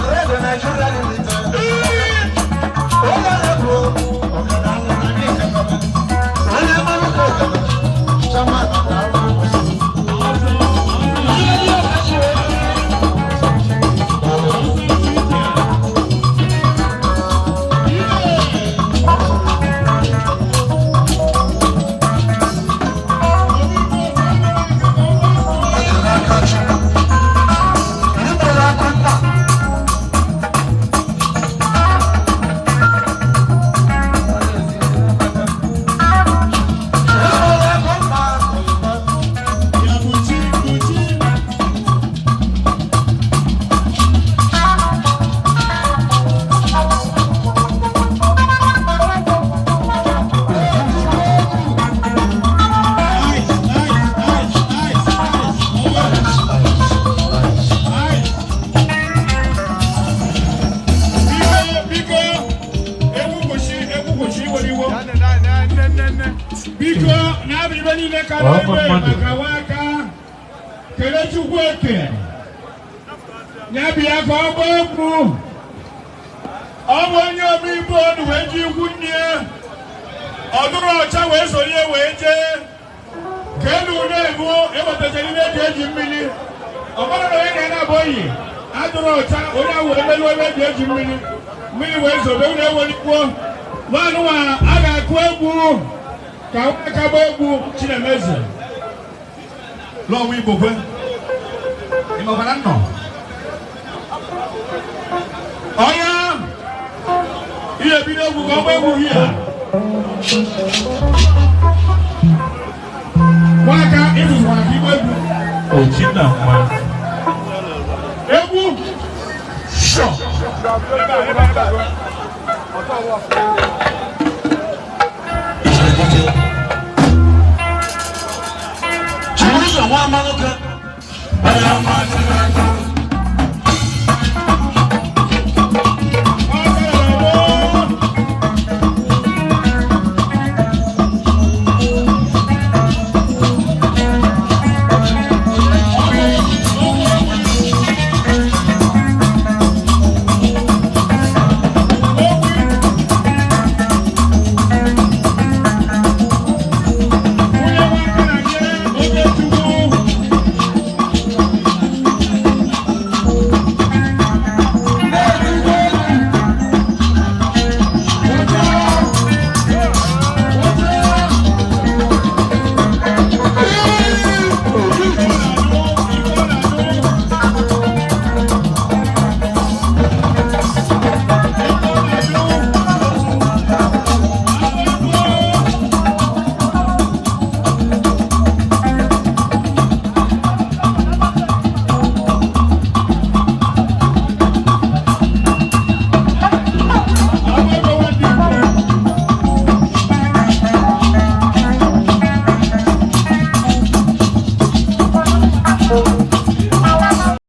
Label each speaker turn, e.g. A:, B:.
A: Upgrade Nigeria Limited. Honorable Ọ̀kadà Onye mmanụ ka Chairman
B: Biko na-abịa niile ka na-ebe maka nwaka Kelechukwu Eke ya bịa ka ọ gbaa egwu. Ọ bụ onye omeibe ọnụ wee ji ikwu nne ya ọ dụrụ ọcha wee sonye wee jee ka elu na-egbu ewetachara ihe eji eji mmiri. Ọ bụrụ na onye na-abụ oyi adụrụ ọcha onye ahụ wee melu ebe eji eji mmiri mmiri wee zobe unu ewelikwuo nwanụnwa a ga-akụ egwu ka nwaka gbaa egwu. Chinemeze lọnwa Igbo kwe ịmakwara nnọ ọya ihe bido egwu ka ọ gbaa egwu hia nwaka ịtụtụkwara ka igba egwu.
C: Oji na nwa.
B: Egwu shọ.
A: Chibuzo nwa Amanuke. Onye ọma.